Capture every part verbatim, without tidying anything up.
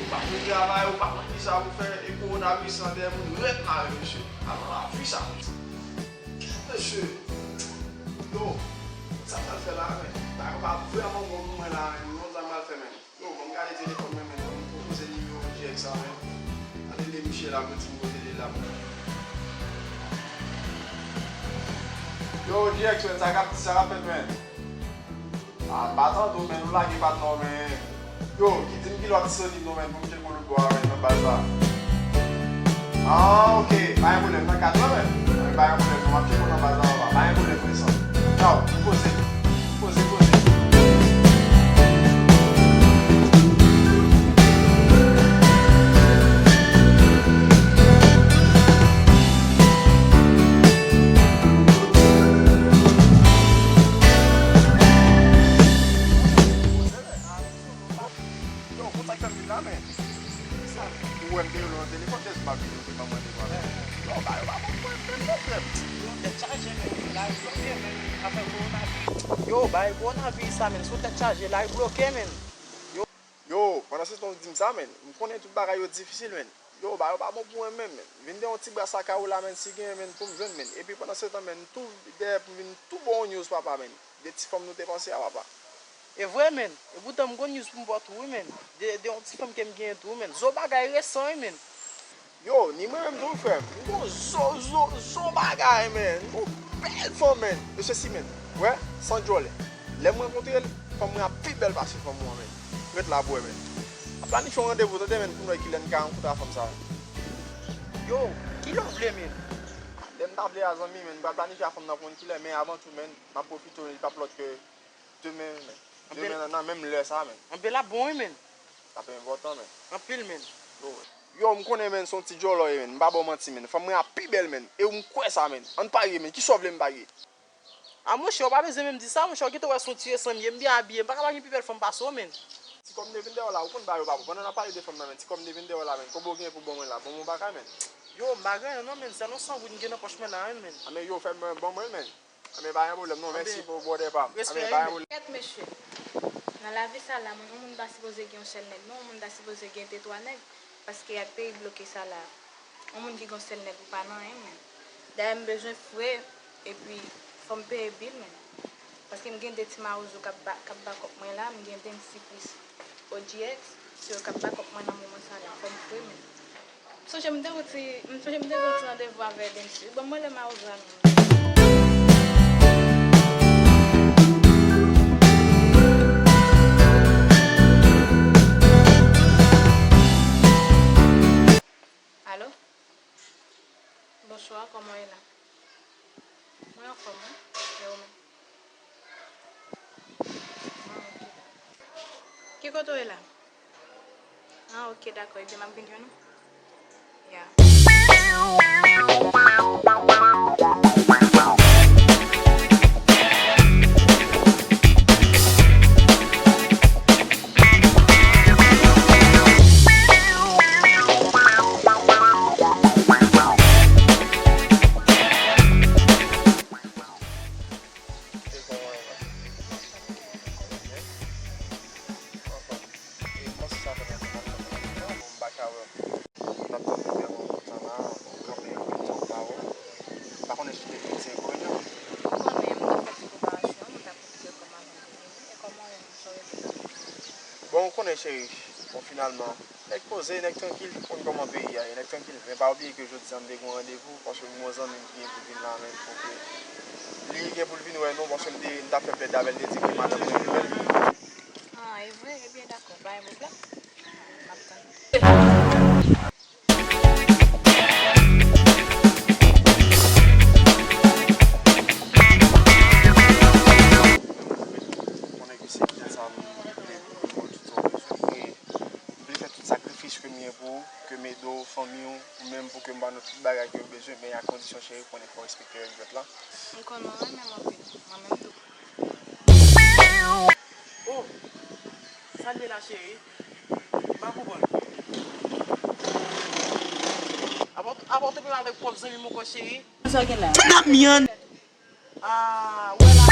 Pa konn travay, ou pa konn kisa pou fè, e kowonaviris lan dèyè moun rèd mare, mesye. Alò, lavi sa, mesye. Mesye. Yo, sa m pral fè la, men? Bagay yo pa vrèman bon pou mwen la, men. Yo, sa m pral fè, men? Yo, ban m gade telefòn mwen, men. Ban m pwopoze nimewo G X la, men. Ann ede misye la, pou di m kote li la. Yo, G X, men, sa k ap, sa k ap fèt, men? Ah, m pa tande w, men, ou lage patnè w, men. Yo, ki di m ki lòt disponible, non, men, pou m tcheke w lòtbò a, men, nan baz la. Ah, ok, pa gen pwoblèm, nan kad lan, men. Pa gen pwoblèm, non, m ap tcheke w nan baz la, papa. Pa gen pwoblèm, frè Sam. Tchaw, poze, poze, poze. Yo, konn sa k fè m vin la, men? Kisa? Ou wè m te rele w nan telefòn, jis m ap vini, ou te ban m randevou avè w. Yo, bagay yo pa bon pou mwen menm non, frè m. Yo, tèt chaje, men. Lari bloke, men. Afè kowonaviris. Yo, bagay kowonaviris sa, men. Sou tèt chaje, lari bloke, men. Yo, pandan se tan w di m sa, men. M konnen tout bagay yo difisil, men. Yo, bagay yo pa bon pou mwen menm, men. Vin de yon ti bras lakay ou la, men. Si genyen, men, pou m jwenn, men. Epi pandan se tan, men, tou dèyè pou m vin tou ba w yon news, papa, men. De ti fanm nou te panse a, papa. E vre, men. E poutan m gon news pou m ba w tou, wi, men. De, de yon ti fanm ke m genyen tou, men. Zo bagay resan, wi, men. Yo, ni mwen menm tou, frè m. M gon zo, zo, zo bagay, men. M gon bèl fanm, men. E sesi, men. Wè, san djòlè. Lè m rankontre l, fanm mwen ap pi bèl pase fanm ou an, men. Ret la pou wè, men. M ap planifye yon randevou, tande, men, pou n wè kilè n ka rankontre a fanm sa a. Yo, kilè w vle, men? Lè m ta vle a, zanmi, men, m pral planifye a fanm nan pou n kilè, men avan tou, men, m ap pwofite w, li p ap lòt ke demen, men. Demen nan, nan menm lè sa, men. Anben l ap bon, wi, men. L ap enpòtan, men. Anpil, men. Yo, yo, m konnen, men, se yon ti djòlò w ye, men. M pa ba w manti, men. Fanm mwen ap pi bèl, men. E m kwè sa, men. Ann parye, men. Kisa w vle m parye? A, monchè, ou pa bezwen menm di sa, monchè. Ou gentan wè se yon ti resan m ye. M byen abiye. M pa ka pa gen pi bèl fanm pase w, men. Ti kòb m te vin dèyè w la, ou konn bagay yo pa bon. Pandan n ap pale de fanm nan, men. Ti kòb m te vin dèyè w la, men. Konbyen w genyen pou ban mwen la? Ban m yon bagay, men. Yo, m pa gen anyen, non, men. Sèl yon san goud m gen nan pòch mwen la, men. A, men yo, fè m ban mwen l, men. Anben, pa gen pwoblèm, non. Mèsi pou brother pa m. Anben, pa gen pwoblèm. Kèt, mesye. Nan lavi sa la, moun, yon moun pa sipoze gen yon sèl nèg, non. Yon moun ta sipoze gen de, twa nèg. Paske ak peyi bloke sa la, yon moun ki gen yon sèl nèg, ou pa nan anyen, men. Dayè, m bezwen fre, epi fò m peye bil, men. Paske m gen de ti mawozo k ap ba, k ap bakòp mwen la, m gen Densy plis O G X, se yo k ap bakòp mwen nan moman sa la, fò m fre, men. M sonje m te gon ti, m sonje m te gon ti randevou avè Densy. Ban mwen lè mawozo a menm. Alo? Bonswa, kòman w ye la? Mwen anfòm, wi. E ou menm? Ah, ok, dakò. Ki kote w ye la? Ah, ok, dakò. Ebyen, m ap vin jwenn ou. Ya. E kòman se sa fè m ap tann ou? Bon, m pa ka wè w. M t ap tann ou devan ou tan la, ou kanpe yon pil tan m pa wè w. M pa konnen si w te vin se enkognito. Ou konnen, m te fè ti preparasyon, m t ap pwofite kòm avan m te vini. E kòman w ye menm, sa w rete? Bon, ou konnen, cheri. Bon, finalman, nèg poze, nèg trankil, ou konn kòman peyi a ye, nèg trankil. Men pa bliye ke jodi a m te gen yon randevou, paske m gen yon zanmi m ki gen pou l vin la menm, pou ke li gen pou l vin wè nou, paske m te, m t ap fè plèd avè l, li te di ke madanm mwen renmen l. Ah, e vre? Ebyen, dakò, pa gen pwoblèm. M ap tann. Konnen ke se kite sa m vle pou mwen tout sa w bezwen. E m vle fè tout sakrifis ke m gen pou ou, ke m ede w, fanmi w, ou menm pou ke m ba nou tout bagay ke w bezwen, men a kondisyon cheri, konnen fò w respekte règ jwèt la. M konnen w renmen m anpil, mwen menm tou. Oh! Sa l ye la, cheri? M pa konprann. Apa, apa w te menm avèk pwòp zanmi m ankò, cheri? Sa gen la? Nan myann! Ah, wè la,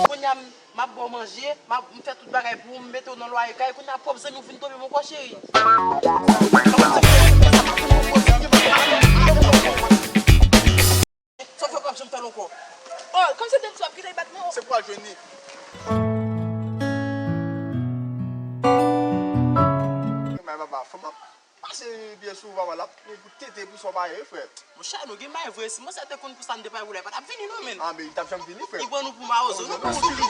kounye a m, M ap ba w manje, m ap, m fè tout bagay pou ou, m mete w nan lwaye kay, kounye a pwòp zanmi w vin tonbe m ankò, cheri. Sa w fè, w p ap janm fè l ankò. Oh, kòm se demswa w ap kite l bat mwen. Se pou al jwenn li. Men papa, fò m ap pase pye sou papa l ap tete pou sa w pa ye, frè. Monchè, nou gen may vre. Si monchè te konn pou sa, n te pa woule, pa t ap vini non, menn. Ah, men li t ap janm vini, frè. Li pran nou pou mawozo, nou pou mouri.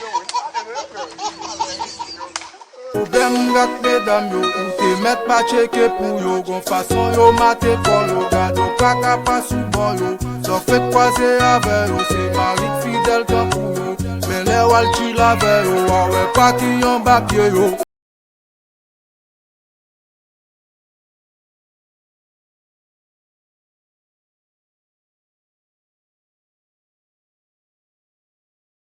Pwoblèm gad medam yo, ou te mèt pa tcheke pou yo. Gon fason yo mate kò yo, gad yo pa ka pa sou bò yo. Sa w fèk kwaze avè yo, se mari k fidèl tankou yo. Men lè w al chill avè yo, w a wè pa ki anba pye yo.